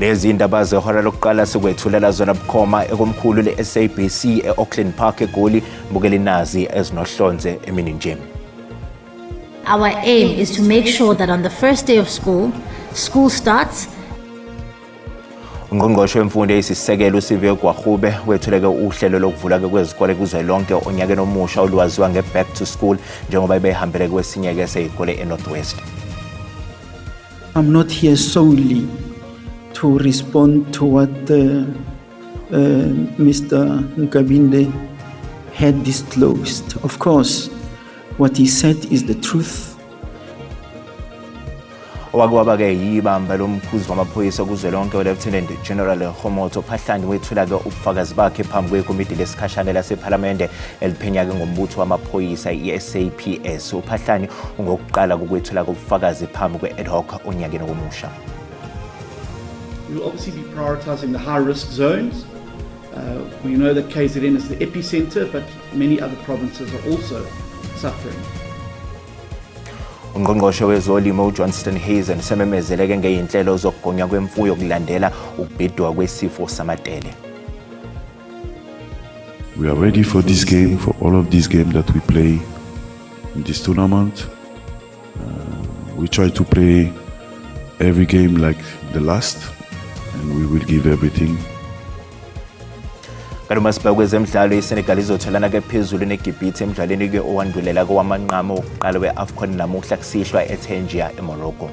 Lezi indaba zehora lokuqala sikwethulela zona bukhoma ekomkhulu le-SABC e-Auckland Park eGoli. Bukela inazi ezinohlonze emini nje. Our aim is to make sure that on the first day of school, school starts. Ungqongqoshe wemfundo eyisisekelo uSiviwe Gwarube wethuleke uhlelo lokuvula-ke kwezikole kuzwelonke onyakeni omusha olwaziwa nge-Back to School njengoba ebehambele kwesinye-ke seyikole eNorth West. I'm not here solely to respond to what Mr. Nkabinde had disclosed. Of course, what he said is the truth. Owake waba-ke yibamba lomkhuzi wamaphoyisa kuzwelonke uLieutenant General Khomotso Phahlane wethula-ke ubufakazi bakhe phambi kwekomidi lesikhashana lasephalamende eliphenya-ke ngombutho wamaphoyisa i-SAPS. UPhahlane ungokuqala kokwethula kobufakazi phambi kwe-ad hoc onyakeni omusha. We will obviously be prioritizing the high-risk zones. We know that KZN is the epicenter, but many other provinces are also suffering. Ungqongqoshe wezolimo uJohnston Hazen sememezeleke ngeyinhlelo zokugonywa kwemfuyo kulandela ukubhidwa kwesifo samatele. We are ready for this game, for all of these games that we play in this tournament. We try to play every game like the last, and we will give everything. Kanti uma sibheka kwezemidlalo, iSenegal izotholana-ke phezulu neGibhithe emdlalweni-ke owandulela kowamanqamu wokuqala we-AFCON namuhla kusihlwa eTangier eMorocco.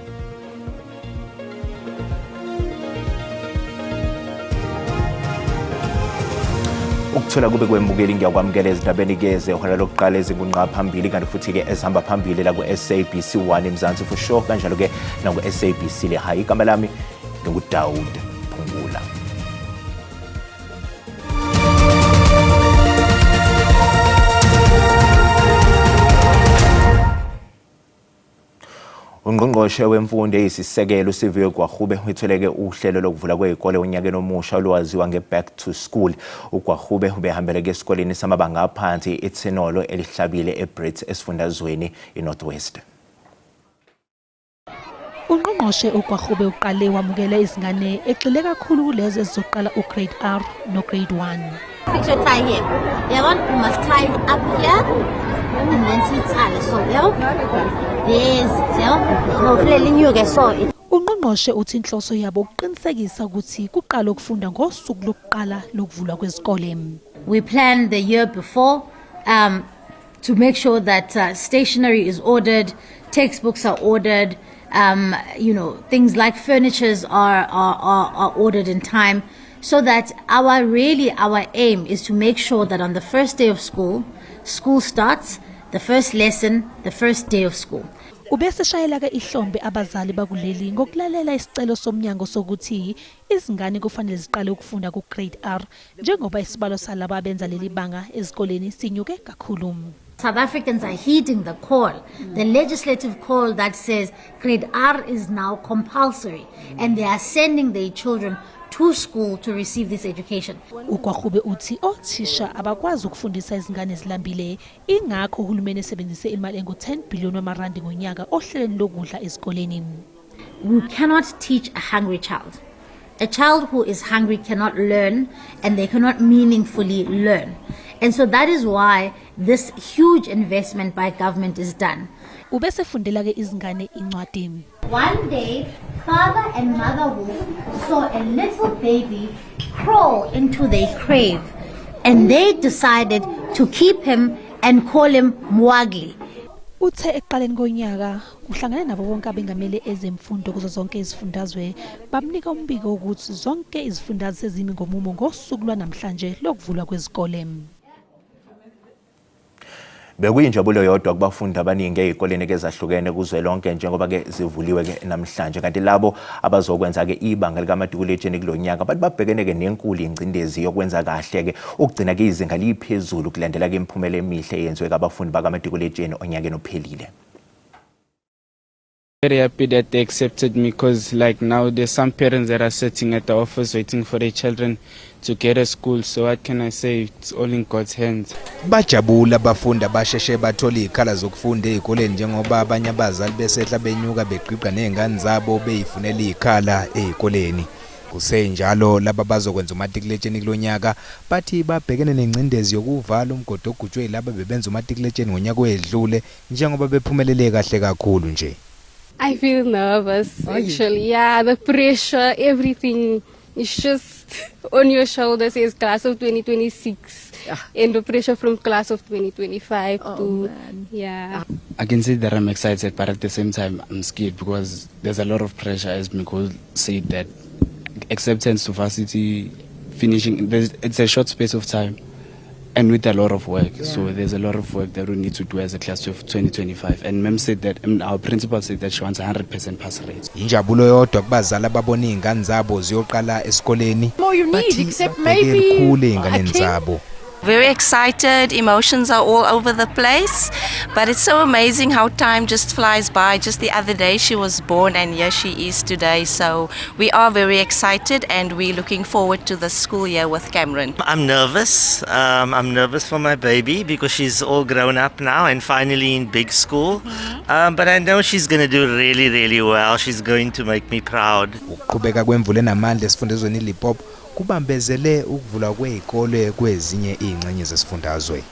Ukuthola kube kwembukeli, ngiyakwamukela ezindabeni-ke zehora lokuqala ezingunqa phambili, kanti futhi-ke ezihamba phambili la ku-SABC 1 eMzansi for sure, kanjalo-ke naku-SABC Lehayi. Igama lami nginguDawud Phungula. Ungqongqoshe wemfundo eyisisekelo uSiviwe Gwarube wethuleke uhlelo lokuvula kwezikole onyakeni omusha olwaziwa nge-Back to School. UGwarube ubehambeleke esikoleni samabanga aphansi iTsenolo elihlabile eBrits esifundazweni iNorth West. Ungqongqoshe uGwarube uqale wamukela izingane egxile kakhulu kulezo ezizoqala uGrade R noGrade 1. Fix your tie here. Yabona, you must tie it up here and then siyitsale so, yabo? There's it, yabo? No, kufanele linyuke so. Ungqongqoshe uthi inhloso yabo ukuqinisekisa ukuthi kuqala ukufunda ngosuku lokuqala lokuvulwa kwezikole. We planned the year before to make sure that stationery is ordered, textbooks are ordered, things like furnitures are ordered in time, so that our aim is to make sure that on the first day of school, school starts, the first lesson, the first day of school. Ubeseshayela ke ihlombe abazali bakuleli ngokulalela isicelo somnyango sokuthi izingane kufanele ziqale ukufunda ku Grade R njengoba isibalo salabo abenza leli banga ezikoleni sinyuke kakhulu. South Africans are heeding the call, the legislative call that says Grade R is now compulsory, and they are sending their children to school to receive this education. UGwarube uthi othisha abakwazi ukufundisa izingane ezilambile, ingakho uhulumeni esebenzise imali engu-10 billion wamarandi ngonyaka ohlelweni lokudla ezikoleni. We cannot teach a hungry child. A child who is hungry cannot learn, and they cannot meaningfully learn. And so that is why this huge investment by government is done. Ubesefundela ke izingane incwadi. One day, father and mother wolf saw a little baby crawl into their crave, and they decided to keep him and call him Mowgli. Uthe ekuqaleni konyaka uhlangane nabo bonke abengamele ezemfundo kuzo zonke izifundazwe, bamnika umbiko ukuthi zonke izifundazwe sezimi ngomumo ngosuku lwanamhlanje lokuvulwa kwezikole. Bekuyinjabulo yodwa kubafundi abaningi ezikoleni ezahlukene kuzwelonke njengoba ke zivuliwe ke namhlanje, kanti labo abazokwenza ke ibanga likamatikuletsheni kulonyaka abantu babhekene ke nenkulu ingcindezi yokwenza kahle ke ukugcina ke izinga liphezulu kulandela ke imiphumela emihle eyenziwe kabafundi bakamatikuletsheni onyakeni ophelile. Very happy that they accepted me, because like now there's some parents that are sitting at the office waiting for their children to get a school. So what can I say? It's all in God's hands. Bajabula abafundi abasheshe bathola izikhala zokufunda ezikoleni njengoba abanye abazali besehla benyuka begqigqa nezingane zabo beyifunela izikhala ezikoleni. Kusenjalo laba bazokwenza umatikuletsheni kulonyaka bathi babhekene nengcindezi yokuvala umgodi ogujwe yilaba bebenza umatikuletsheni ngonyaka oyedlule njengoba bephumelele kahle kakhulu nje. I feel nervous actually. Yeah, the pressure, everything is just on your shoulders as class of 2026 and the pressure from class of 2025 to, yeah. I can say that I'm excited, but at the same time, I'm scared because there's a lot of pressure, as Nicole said, that acceptance to varsity, finishing, it's a short space of time and with a lot of work. So there's a lot of work that we need to do as a class of 2025. And Mem said that, and our principal said that she wants 100% pass rate. Injabulo yodwa kubazali ababona izingane zabo ziyoqala esikoleni. More you need, Bathi except babheke maybe elikhulu a ey'nganeni king. zabo. Very excited, emotions are all over the place, but it's so amazing how time just flies by. Just the other day she was born, and here she is today. So we are very excited and we're looking forward to the school year with Cameron. I'm nervous. I'm nervous for my baby because she's all grown up now and finally in big school. But I know she's going to do really, really well. She's going to make me proud. Ukuqhubeka kwemvula enamandla esifundazweni iLimpopo kubambezele ukuvulwa kwezikole kwezinye izingxenye zesifundazwe.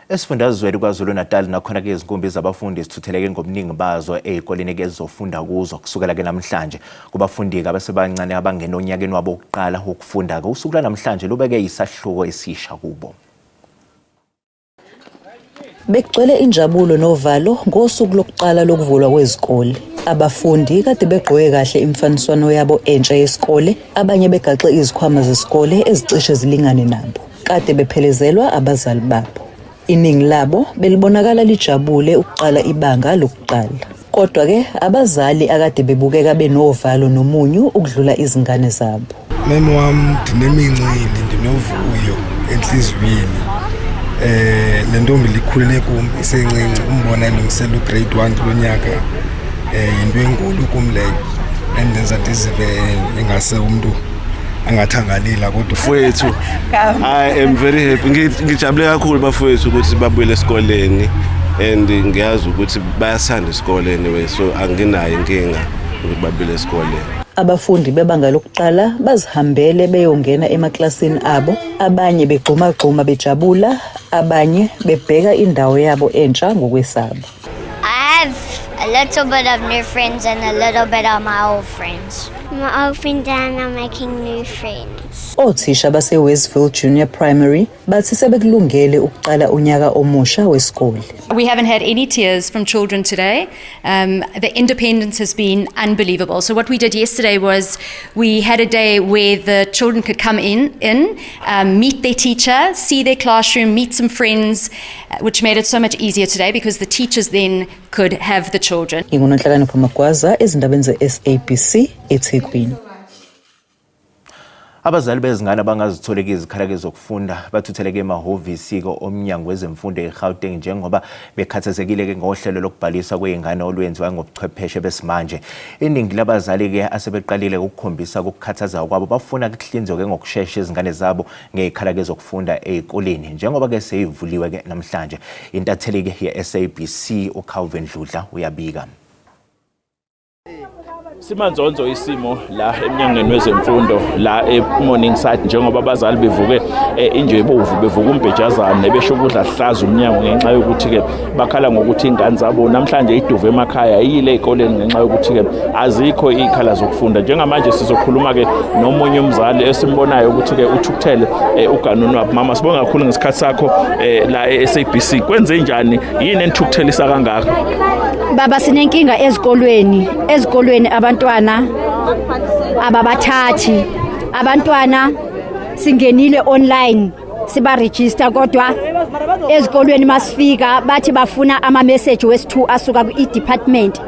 Esifundazweni KwaZulu-Natal nakhona-ke izinkumbi zabafundi zithutheleke ngobuningi bazo ey'koleni-ke ezizofunda kuzo kusukela-ke namhlanje. Kubafundi-ke abasebancane abangena onyakeni wabo wokuqala wokufunda-ke usuku lwanamhlanje lubeke isahluko esisha kubo. Bekugcwele injabulo novalo ngosuku lokuqala lokuvulwa kwezikole. Abafundi kade begqoke kahle imifaniswano yabo entsha yesikole, abanye begaxe izikhwama zesikole ezicishe zilingane nabo. Kade bephelezelwa abazali babo. Iningi labo belibonakala lijabule ukuqala ibanga lokuqala. Kodwa-ke abazali akade bebukeka benovalo nomunyu ukudlula izingane zabo. Mem wam, ndinemincili, ndinovuyo entliziyweni. Le ntombi likhulele kum isencinci, umbona elungisela ugrade 1 kulo nyaka yinto enkulu kum leyo, endenza ndizive ingase umntu angathangalila kodwa. Mfowethu, I am very happy. Ngijabule kakhulu bafowethu ukuthi babuyele esikoleni and ngiyazi ukuthi bayathanda isikole anyway, so anginayo inkinga ukuthi babuyele esikoleni. Abafundi bebanga lokuqala bazihambele beyongena emaklasini abo, abanye begxumagxuma bejabula, abanye bebheka indawo yabo entsha ngokwesaba. I have a little bit of new friends and a little bit of my old friends. My old friends and I'm making new friends. Othisha base-Westville Junior Primary bathi sebekulungele ukuqala unyaka omusha wesikole. We haven't had any tears from children today. The independence has been unbelievable. So what we did yesterday was we had a day where the children could come in, meet their teacher, see their classroom, meet some friends, which made it so much easier today because the teachers then could have the children. NginguNonhlakanipho Magwaza ezindabeni ze-SABC eThekwini. Abazali bezingane abangazitholeki izikhala zokufunda bathutheleke emahhovisi-ke omnyango wezemfundo eGauteng njengoba bekhathazekile-ke ngohlelo lokubhaliswa kwey'ngane olwenziwa ngobuchwepheshe besimanje. Iningi labazali-ke asebeqalile ukukhombisa ukukhathaza kwabo bafuna kuhlinzekwe ngokushesha izingane zabo ngey'khala zokufunda ey'koleni njengoba-ke seyivuliwe-ke namhlanje. Intatheli-ke ye-SABC uCalvin Dludla uyabika. Simanzonzo isimo la emnyangweni wezemfundo la eMorningside njengoba abazali bevuke inje ebovu, bevuka umbhejazane, besho ukudla hlaza umnyango ngenxa yokuthi-ke bakhala ngokuthi iy'ngane zabo namhlanje iduve emakhaya iyile ey'koleni ngenxa yokuthi-ke azikho iy'khala zokufunda. Njengamanje sizokhuluma-ke nomunye umzali esimbonayo ukuthi-ke uthukuthele uganuni wabo. Mama, sibonga kakhulu ngesikhathi sakho la e-SABC. Kwenze njani? Yini enithukuthelisa kangaka? Baba, sinenkinga ezikolweni. Ezikolweni abantwana ababathathi abantwana. Singenile online sibaregister, kodwa ezikolweni masifika bathi bafuna ama-message wesi-2 asuka kwi-department,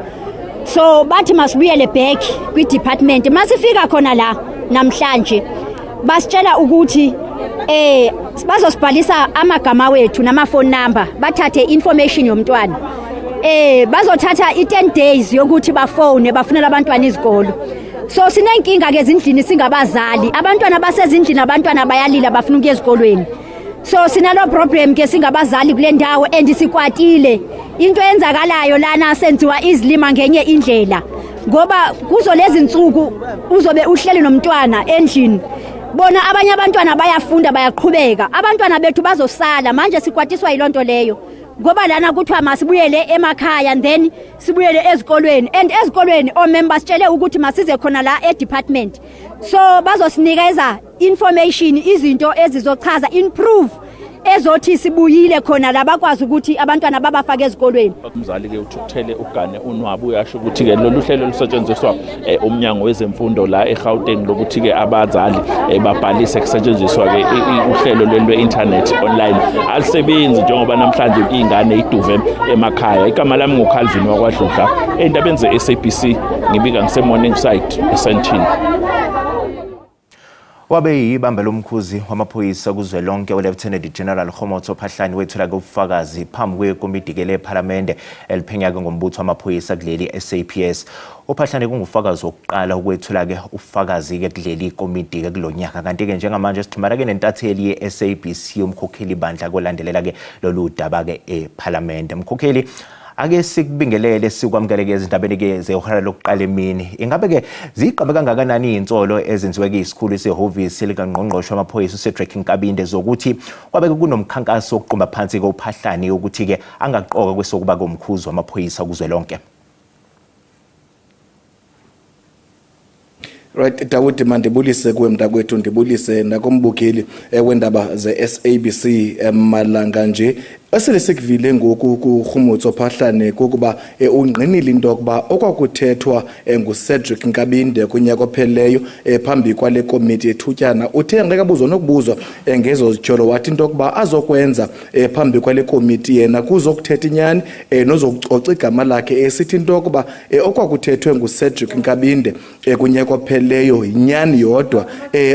so bathi masibuyele back kwi-department. Masifika khona la namhlanje basitshela ukuthi bazosibhalisa amagama wethu nama-phone number, bathathe information yomntwana, bazothatha i-10 days yokuthi bafone bafunela abantwana izikolo. So sinenkinga ke ezindlini singabazali, abantwana basezindlini, abantwana bayalila, bafuna ukuya ezikolweni. So sinalo problem ke singabazali kule ndawo and sikwatile. Into eyenzakalayo lana, senziwa izilima ngenye indlela. Ngoba kuzo lezi nsuku uzobe uhleli nomntwana endlini, bona abanye abantwana bayafunda, bayaqhubeka, abantwana bethu bazosala. Manje sikwatiswa yiloo leyo, ngoba lana kuthiwa masibuyele emakhaya and then sibuyele ezikolweni, and ezikolweni omem basitshele ukuthi masize khona la e-department, so bazosinikeza information, izinto ezizochaza in proof ezothi sibuyile khona la, bakwazi ukuthi abantwana babafake ezikolweni. Umzali-ke uthukuthele ugane unwabu, uyasho ukuthi-ke lolu hlelo lusetshenziswa umnyango wezemfundo la eGauteng lokuthi-ke abazali babhalise kusetshenziswa-ke uhlelo lwe-internet online alisebenzi, njengoba namhlanje iy'ngane iduve emakhaya. Igama lami nguCalvin wakwaDludla, ey'ndabeni ze-SABC, ngibika ngise-Morningside, eSandton. Wabe yibamba lomkhuzi wamaphoyisa kuzwelonke uLieutenant General Khomotso Phahlane wethula ubufakazi phambi kwekomidi lephalamende eliphenya-ke ngombutho wamaphoyisa kuleli, SAPS. UPhahlane kungufakazi wokuqala ukwethula-ke ubufakazi-ke kuleli komidi-ke kulo nyaka. Kanti-ke njengamanje sixhumana-ke nentatheli ye-SABC uMkhokheli Bandla kolandelela-ke lolu daba-ke ephalamende. Mkhokheli, ake sikubingelele, sikwamukele-ke ezindabeni-ke zehora lokuqala emini. Ingabe-ke ziqabe kangakanani iy'nsolo ezenziwe-ke isikhulu sehhovisi likangqongqoshe wamaphoyisa uCedric Nkabinde zokuthi kwabe kunomkhankaso wokuqumba phansi-ke uPhahlane ukuthi-ke angaqoka kwesokuba komkhuzi wamaphoyisa kuzwelonke? Right, Dawudi, mandibulise kuwe mntakwethu, ndibulise nakumbukeli wendaba ze-SABC. Malanga nje esele sikuvile ngoku kuKgomotso Phahlane kukuba ungqinile into yokuba okwakuthethwa nguCedric Nkabinde kunyaka ophelileyo phambi kwale komiti ethutyana, uthe ngeke abuzwa nokubuzwa ngezo zityholo, wathi into yokuba azokwenza phambi kwale komiti yena kuzokuthetha inyani nozokucoca igama lakhe, esithi into yokuba okwakuthethwe nguCedric Nkabinde kunyaka ophelileyo yinyani yodwa.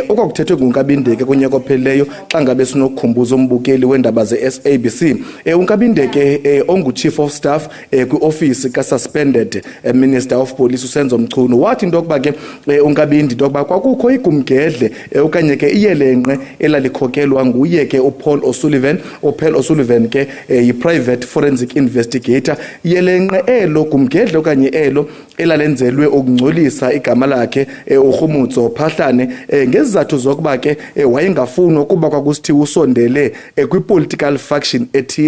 Okwakuthethwe nguNkabinde ke kunyaka ophelileyo, xa ngabe sinokukhumbuza umbukeli weendaba ze-SABC, uNkabinde ke ongu-chief of staff kwiofisi ka-suspended Minister of Police uSenzo Mchunu, wathi into yokuba ke uNkabinde into yokuba kwakukho igumgedle okanye ke iyelenqe elalikhokelwa nguye ke uPaul O'Sullivan. UPaul O'Sullivan ke yi-private forensic investigator. Iyelenqe elo, gumgedle okanye elo elalenzelwe ukungcolisa igama lakhe uKgomotso Phahlane ngezizathu zokuba ke wayengafunwa kuba kwakusithiwa usondele kwi-political faction ethile.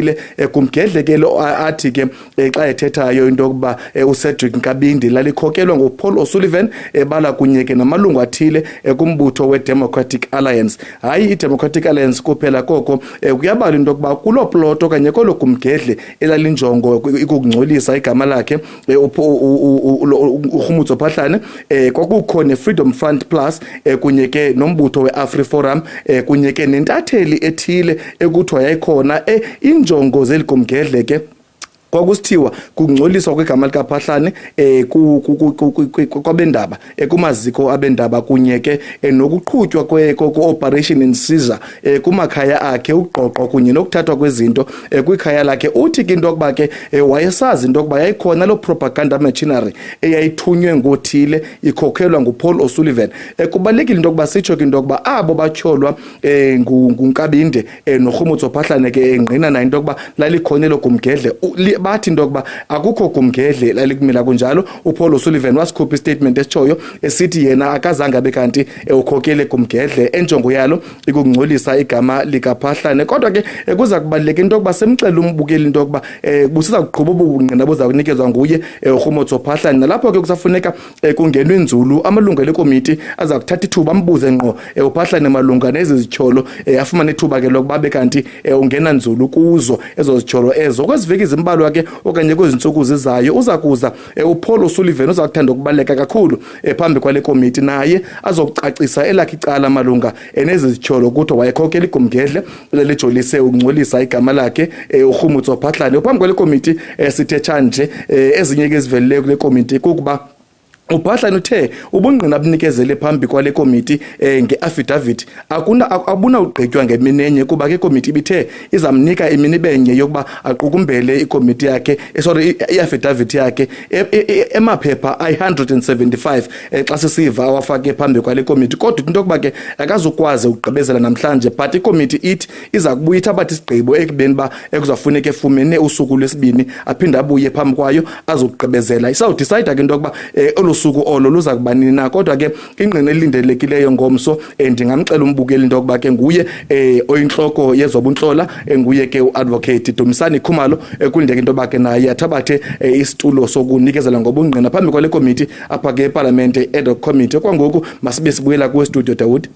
Gumgedle ke lo athi ke xa ethethayo into yokuba uCedric Nkabinde lalikhokelwa nguPaul O'Sullivan, ebala kunye ke namalungu athile kumbutho we-Democratic Alliance. Hayi i-Democratic Alliance kuphela, koko kuyabalwa into yokuba kuloo plot okanye kolo gumgedle elalinjongo ikukungcolisa igama lakhe uKgomotso Phahlane, kwakukho ne-Freedom Front Plus kunye ke nombutho we-AfriForum kunye ke nentatheli ethile ekuthiwa yayikhona. Injongo zeli gumgedle ke kwakusithiwa kungcoliswa kwegama likaPhahlane kwabendaba, kumaziko abendaba, kunye ke nokuqhutywa kwe-operation Insiza kumakhaya akhe, ukugqoqwa kunye nokuthathwa kwezinto kwikhaya lakhe. Uthi ke into yokuba ke wayesazi into yokuba yayikhona loo propaganda machinery eyayithunywe ngothile ikhokhelwa nguPaul O'Sullivan. Kubalulekile into yokuba sitsho ke into yokuba abo batyholwa nguNkabinde noKgomotso Phahlane ke engqina nayo into yokuba lalikhona elo gumgedle, bathi into yokuba akukho gumgedle lalikumila kunjalo. UPaul O'Sullivan wasikhupha istatement esitshoyo esithi yena akazange abe kanti ukhokele gumgedle enjongo yalo ikukungcolisa igama likaPhahlane. Kodwa ke kuza kubaluleka into yokuba simxele umbukeli into yokuba busiza kuqhuba ubungqina buza kunikezwa nguye uKgomotso Phahlane, nalapho ke kusafuneka kungenwe nzulu. Amalungu ale komiti aza kuthatha ithuba ambuze ngqo uPhahlane malunga nezi zityholo, afumane ithuba ke lokuba abe kanti ungena nzulu kuzo ezo zityholo ezo. Kwezi veki zimbalwa ke okanye kwezi ntsuku zizayo uza kuza uPaul O'Sullivan, uza kuthanda ukubaleka kakhulu phambi kwale komiti, naye azokucacisa elakhe icala malunga nezi zityholo kuthiwa wayekhokela igumgedle lelijolise ukungcolisa igama lakhe uKgomotso Phahlane phambi kwale komiti. Sithetha nje, ezinye ke ezivelileyo kule komiti kukuba UPhahlane uthe ubungqina abunikezele phambi kwale komiti eh, nge-affidavit akuna abunawugqitywa ngemini enye kuba ke ikomiti ibithe izamnika imini ibenye yokuba aqukumbele ikomiti yakhe eh, sorry i-affidavit yakhe e, e, e, emaphepha ayi-175 eh, xa sisiva awafake phambi kwale komiti. Kodwa into yokuba ke akazukwazi ukugqibezela namhlanje, but ikomiti ithi iza kubuya ithabathe isigqibo ekubeni uba ekuzafuneka efumene usuku lwesibini aphinde abuye phambi kwayo azokugqibezela. Isawudisayida ke into yokuba um olu suku olo luza kuba nini na. Kodwa ke ingqina elindelekileyo ngomso um ndingamxela umbukeli into yokuba ke nguye um oyintloko yezobuntlola, nguye ke uadvocate Dumisani Khumalo, ekulindeke into yoba ke naye athabathe isitulo sokunikezela ngobungqina phambi kwale komiti apha ke epalamente, ad hoc committee. Okwangoku masibe sibuyela kuwe studio, Dawud.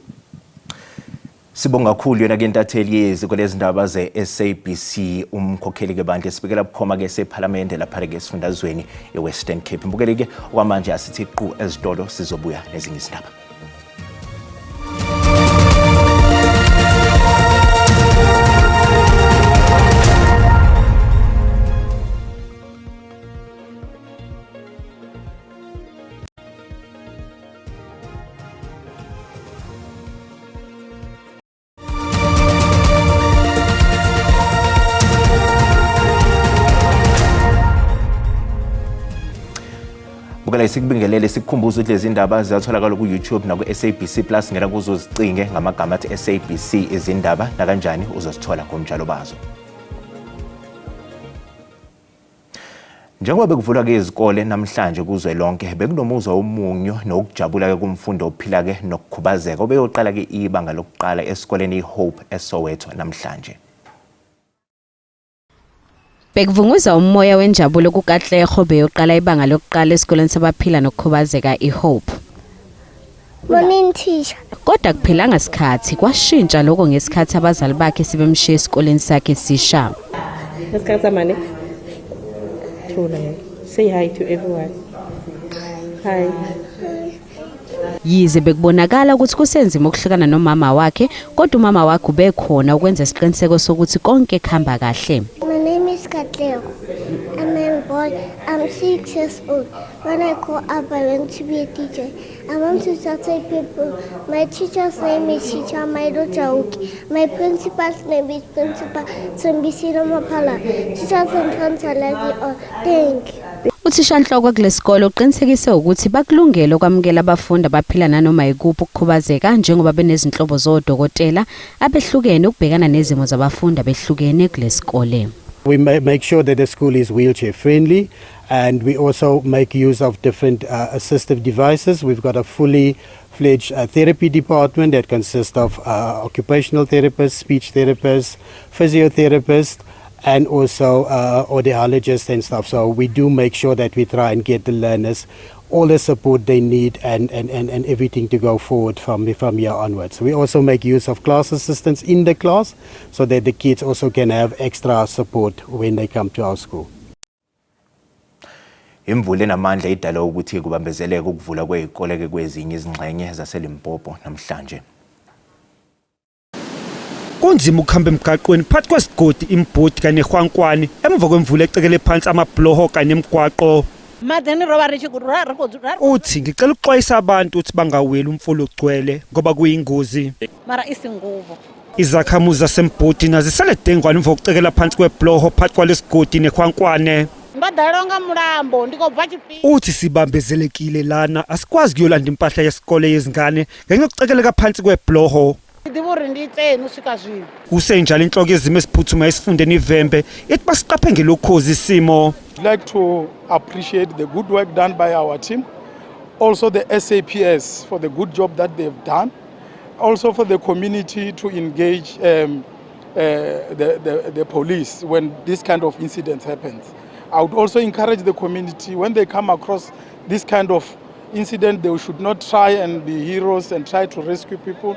Sibonga kakhulu yona ke intatheli yeziko lezindaba ze-SABC umkhokheli ke bandla esibikela bukhoma ke sephalamende lapha ke esifundazweni eWestern Cape. Mbukeli ke okwamanje asithi qu ezitolo, sizobuya nezinye izindaba. Bukela isikubingelele sikukhumbuza ukuthi lezi ndaba ziyatholakala ku-YouTube naku-SABC Plus. Ngena kuzo zicinge ngamagama athi SABC izindaba, nakanjani uzozithola ngomjalo bazo. Njengoba bekuvulwa-ke izikole namhlanje kuzwelonke, bekunomuzwa womunyu nokujabula-ke kumfundi ophila-ke nokukhubazeka obeyoqala-ke ibanga lokuqala esikoleni iHope eSoweto namhlanje. Bekuvunguza umoya wenjabulo kuKatlego beyoqala ibanga lokuqala esikoleni sabaphila nokukhubazeka iHope. Morning teacher. Kodwa kuphelanga sikhathi kwashintsha lokho ngesikhathi abazali bakhe sebemshiya esikoleni sakhe esisha. Ngesikhathi Thula. Say hi to everyone. Hi. Yize bekubonakala ukuthi kusenzima ukuhlukana nomama wakhe, kodwa umama wakhe ubekhona ukwenza isiqiniseko sokuthi konke kuhamba kahle. My name is Katlego. I'm a boy. I'm 6 years old. When I grow up, I want to be a teacher. I want to serve people. My teacher's name is Teacher Mailo Chauki. My principal's name is Principal Sambisino Mapala. Teachers and friends, I love you all. Thank you. Uthishanhloko kulesikole uqinisekise ukuthi bakulungele ukwamukela abafundi abaphila nanoma yikuphi ukukhubazeka njengoba benezinhlobo zodokotela abehlukene ukubhekana nezimo zabafundi abehlukene kulesikole. We make sure that the school is wheelchair friendly, and we also make use of different assistive devices. We've got a fully fledged therapy department that consists of occupational therapists, speech therapists, physiotherapists, and also audiologists and stuff. So we do make sure that we try and get the learners all the support they need and everything to go forward from here onwards. We also make use of class assistants in the class so that the kids also can have extra support when they come to our school. Imvula enamandla idala ukuthi kubambezeleke ukuvula kwezikole kwezinye izingxenye zaseLimpopo namhlanje. Kunzima ukuhamba emgaqweni phakathi kwesigodi iMbudi kanye neHwankwani emva kwemvula ecekele phansi amabhuloho kanye nemigwaqo. Uthi ngicela ukuxwayisa abantu ukuthi bangaweli umfula ogcwele ngoba kuyingozi. Mara isingubo. Izakhamuzi zaseMbudi nazisale dengwane emva kokucekela phansi kwebhuloho phakathi kwalesigodi neHwankwane. Ndo nga mulambo ndi khou bva tshifhinga. Uthi sibambezelekile lana, asikwazi kuyolanda impahla yesikole yezingane ngenxa yokucekeleka phansi kwebhuloho. Ndi ḓivha uri ndi iteni u swika zwino. Kusenjalo, inhloko yezimo eziphuthumayo esifundeni iVhembe ithi basiqaphe ngelokhozi isimo. I'd like to appreciate the good work done by our team, also the SAPS for the good job that they've done, also for the community to engage the police when this kind of incident happens. I would also encourage the community, when they come across this kind of incident, they should not try and be heroes and try to rescue people.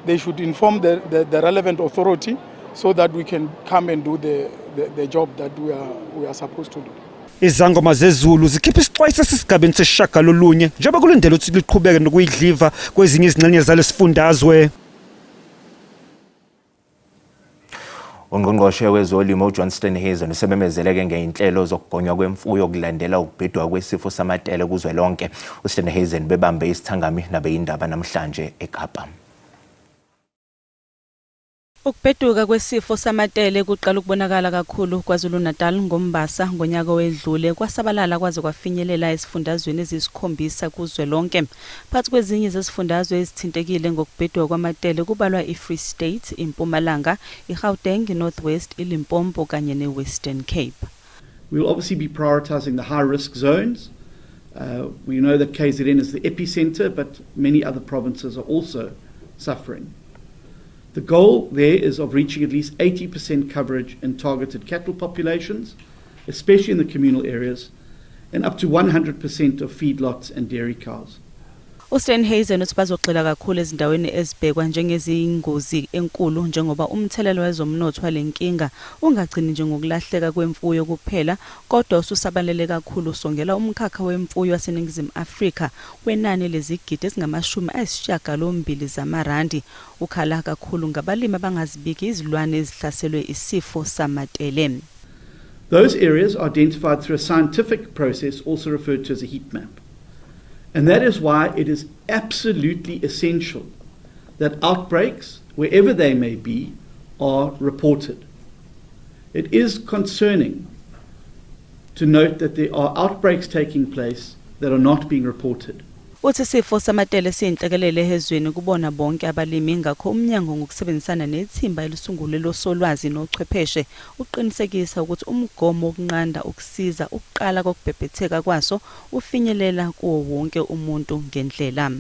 They should inform the relevant authority so that we can come and do the job that we are supposed to do. Izangoma zezulu zikhipha isixwayiso esisigabeni sesishiyagalolunye njengoba kulindelwe ukuthi liqhubeke nokuyidliva kwezinye izingxenye zalesifundazwe. Ungqongqoshe wezolimo uJohn Steenhuisen usememezele-ke ngey'nhlelo zokugonywa kwemfuyo kulandela ukubhidwa kwesifo samatele kuzwelonke. USteenhuisen bebambe isithangami nabeyindaba namhlanje eKapa. Ukubheduka kwesifo samatele kuqala ukubonakala kakhulu KwaZulu-Natal ngoMbasa ngonyaka owedlule kwasabalala kwaze kwafinyelela esifundazweni eziyisikhombisa kuzwelonke. Phakathi kwezinye zezifundazwe ezithintekile ngokubheduka kwamatele kubalwa iFree State, iMpumalanga, iGauteng, iNorth West, iLimpopo kanye neWestern Cape. We will obviously be prioritizing the high risk zones. We know that KZN is the epicenter, but many other provinces are also suffering. The goal there is of reaching at least 80% coverage in targeted cattle populations, especially in the communal areas, and up to 100% of feedlots and dairy cows. USteenhuisen uthi bazogxila kakhulu ezindaweni ezibhekwa njengeziyingozi enkulu njengoba umthelela wezomnotho wale nkinga ungagcini nje ngokulahleka kwemfuyo kuphela kodwa ususabalele kakhulu usongela umkhakha wemfuyo waseNingizimu Afrika wenani lezigidi ezingama-98 zamarandi. Ukhala kakhulu ngabalimi abangazibiki izilwane ezihlaselwe isifo samatele. Those areas are identified through a scientific process, also referred to as a heat map. And that is why it is absolutely essential that outbreaks, wherever they may be, are reported. It is concerning to note that there are outbreaks taking place that are not being reported. Uthi isifo samatele siyinhlekelele ezweni kubona bonke abalimi, ngakho umnyango ngokusebenzisana nethimba elisungulwe losolwazi nochwepheshe uqinisekisa ukuthi umgomo wokunqanda ukusiza ukuqala kokubhebhetheka kwaso ufinyelela kuwo wonke umuntu ngendlela.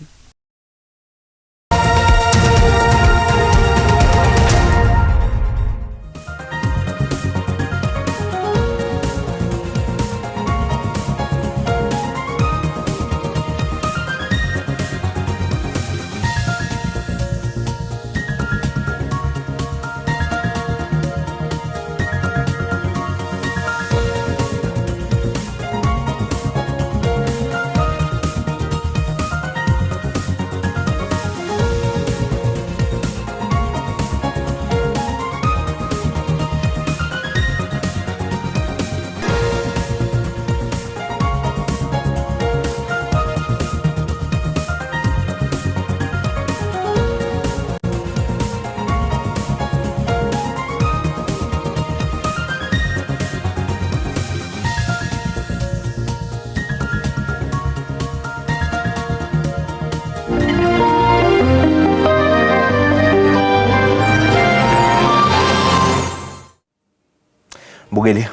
Mbukeli,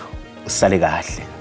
usale kahle.